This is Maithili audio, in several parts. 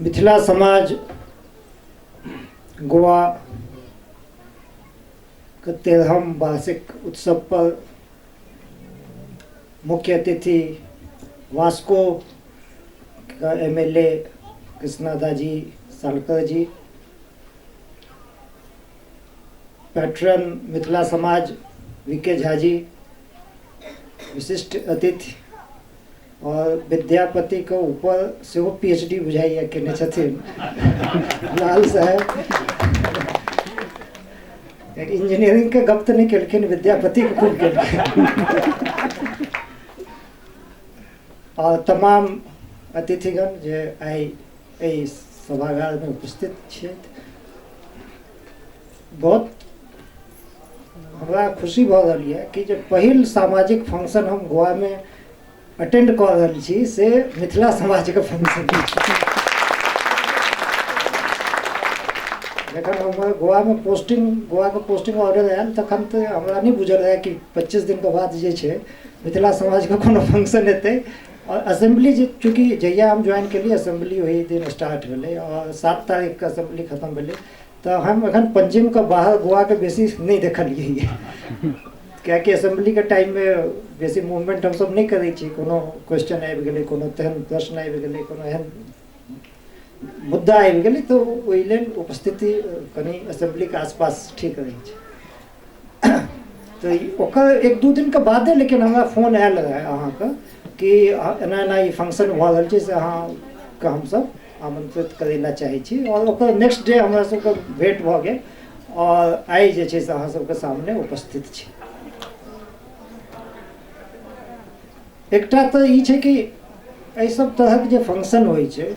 मिथिला समाज गोवा के 13म वार्षिक उत्सव पर मुख्य अतिथि वास्को का एमएलए कृष्णादाजी सालकर जी, पैट्रन मिथिला समाज वीके झा जी, विशिष्ट अतिथि और विद्यापति के ऊपर सेहो पीएचडी बुझाइए केने छथिन लाल साहेब। इंजीनियरिंग के गप तऽ नहि केलखिन, विद्यापति के खूब केलखिन। और तमाम अतिथिगण जे आइ एहि सभागार में उपस्थित छथि, बहुत हमरा खुशी भऽ रहल यऽ कि जे पहिल सामाजिक फंक्शन हम गोवामे अटेंड कऽ रहल छी से मिथिला समाजके फंक्शन। जखन हमर गोवामे पोस्टिंग, गोवाके पोस्टिंग ऑर्डर आयल तखन तऽ हमरा नहि बुझल रहए कि 25 दिनके बाद जे छै मिथिला समाजके कोनो फंक्शन हेतै। और असेंबली जे चूँकि जहिया हम ज्वाइन केलियै असेंबली ओही दिन स्टार्ट भेलै और 7 तारीखके असेंबली खतम भेलै, तऽ हम एखन पंजिमके बाहर गोवाके बेसी नहि देखलियै, कियाकि असेंबलीके टाइममे बेसी मूवमेंट हमसब नहि करै छी। कोनो क्वेश्चन आबि गेलै, कोनो तेहन प्रश्न आबि गेलै, कोनो एहन मुद्दा आबि गेलै तऽ ओहि लेल उपस्थिति कनि असेंबलीके आसपास ठीक रहै छै। तऽ ओकर 1-2 दिनके बादे लेकिन हमरा फोन आयल रहै अहाँके कि एना एना ई फंक्शन भऽ रहल छै से अहाँके हमसब आमंत्रित करै लए चाहै छी। और ओकर नेक्स्ट डे हमरा सबके भेंट भऽ गेल और आइ जे छै से अहाँ सबके सामने उपस्थित छी। एकटा तऽ ई छै कि एहि सब तरहक जे फंक्शन होइ छै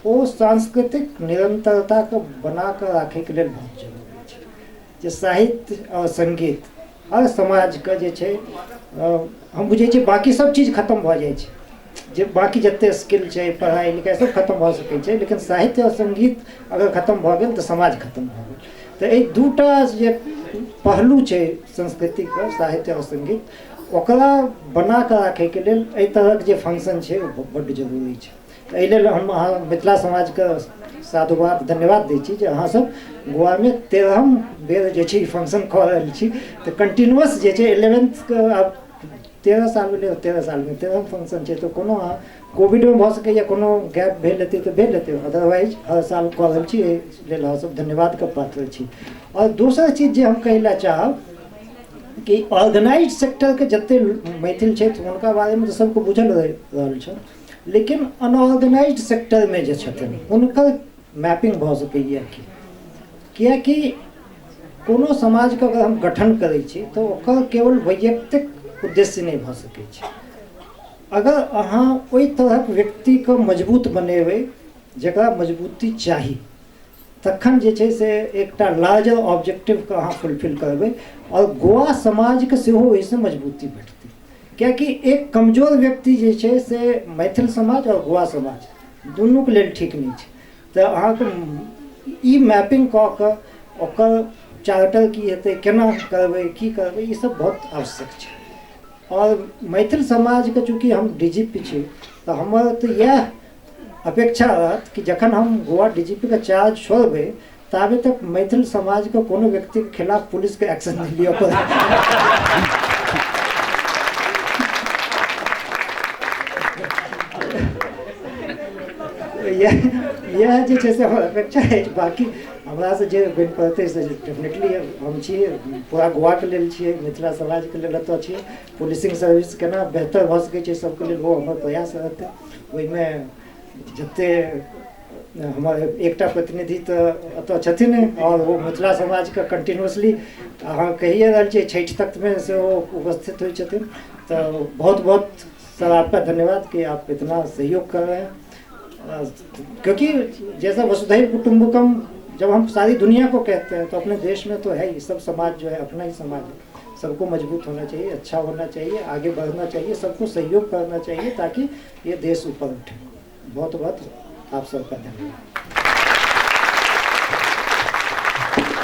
ओ सांस्कृतिक निरंतरताके बना कऽ राखैके लेल बहुत जरूरी छै। जे साहित्य और संगीत हर समाजके जे छै, हम बुझै छियै बाँकी सब चीज खतम भऽ जाइ छै, जे बाँकी जते स्किल छै पढ़ाइ लिखाइ सब खतम भऽ सकै छै, लेकिन साहित्य और संगीत अगर खतम भऽ गेल तऽ समाज खतम भऽ गेल। तऽ एहि दूटा जे पहलू छै संस्कृतिके, साहित्य और संगीत, ओकरा बना कऽ राखैके लेल एहि तरहक जे फंक्शन छै ओ बड्ड जरूरी छै। तऽ एहि लेल हम अहाँ मिथिला समाजके साधुवाद धन्यवाद दै छी जे अहाँसब गोवामे 13म बेर जे छै ई फंक्शन कऽ रहल छी। तऽ कंटिन्यूअस जे छै 11th आब 13 साल भेलै, 13 सालमे 13म फंक्शन छै। तऽ कोनो अहाँ कोविडमे भऽ सकैए कोनो गैप भेल हेतै तऽ भेल हेतै, अदरवाइज हर साल कऽ रहल छी, एहि लेल अहाँसब धन्यवादके पात्र छी। आओर दोसर चीज जे हम कहै लए चाहब कि ऑर्गेनाइज सेक्टरके जते मैथिल छथि हुनका बारेमे तऽ सबके बुझल रहि रहल छनि, लेकिन अनऑर्गेनाइज सेक्टरमे जे छथिन हुनकर मैपिंग भऽ सकैए कि, कियाकि कोनो समाजके अगर हम गठन करै छी तऽ ओकर केवल वैयक्तिक उद्देश्य नहि भऽ सकै छै। अगर अहाँ ओहि तरहक व्यक्तिके मजबूत बनेबै जकरा मजबूती चाही, तखन जे छै से एकटा लार्जर ऑब्जेक्टिवके अहाँ फुलफिल करबै और गोवा समाजके सेहो ओहिसँ मजबूती भेटतै। कियाकि एक कमजोर व्यक्ति जे छै से मैथिल समाज और गोवा समाज दुनूके लेल ठीक नहि छै। तऽ अहाँके ई मैपिंग कऽ कऽ ओकर चार्टर की हेतै, केना करबै, की करबै, ई सब बहुत आवश्यक छै। और मैथिल समाजके चूँकि हम DGP छी तऽ हमर तऽ इएह अपेक्षा रहत कि जखन हम गोवा DGP के चार्ज छोड़बै ताबे तक मैथिल समाजके कोनो व्यक्तिके खिलाफ पुलिसके एक्शन नहि लिअ पड़त। इएह जे छै से हमर अपेक्षा अछि। बाँकी हमरासँ जे बनि पड़तै से डेफिनेटली हम छियै, पूरा गोवाके लेल छियै, मिथिला समाजके लेल एतऽ छियै। पुलिसिंग सर्विस केना बेहतर भऽ सकै छै सबके लेल ओ हमर प्रयास रहतै। ओहिमे जते हमर एकटा प्रतिनिधि तऽ एतऽ छथिन और ओ मिथिला समाजके कंटिन्यूसली अहाँ कहिए रहल छियै छठि तकमे सेहो उपस्थित होइ छथिन। तऽ बहुत बहुत सर आपका धन्यवाद कि आप इतना सहयोग कर रहे हैं, क्योंकि जैसा वसुधैव कुटुम्बकम जब हम सारी दुनिया को कहते हैं तो अपने देश में तो है ही, सब समाज जो है अपना ही समाज है, सबको मजबूत होना चाहिए, अच्छा होना चाहिए, आगे बढ़ना चाहिए, सबको सहयोग करना चाहिए ताकि ये देश ऊपर उठे। बहुत बहुत आप सबका धन्यवाद।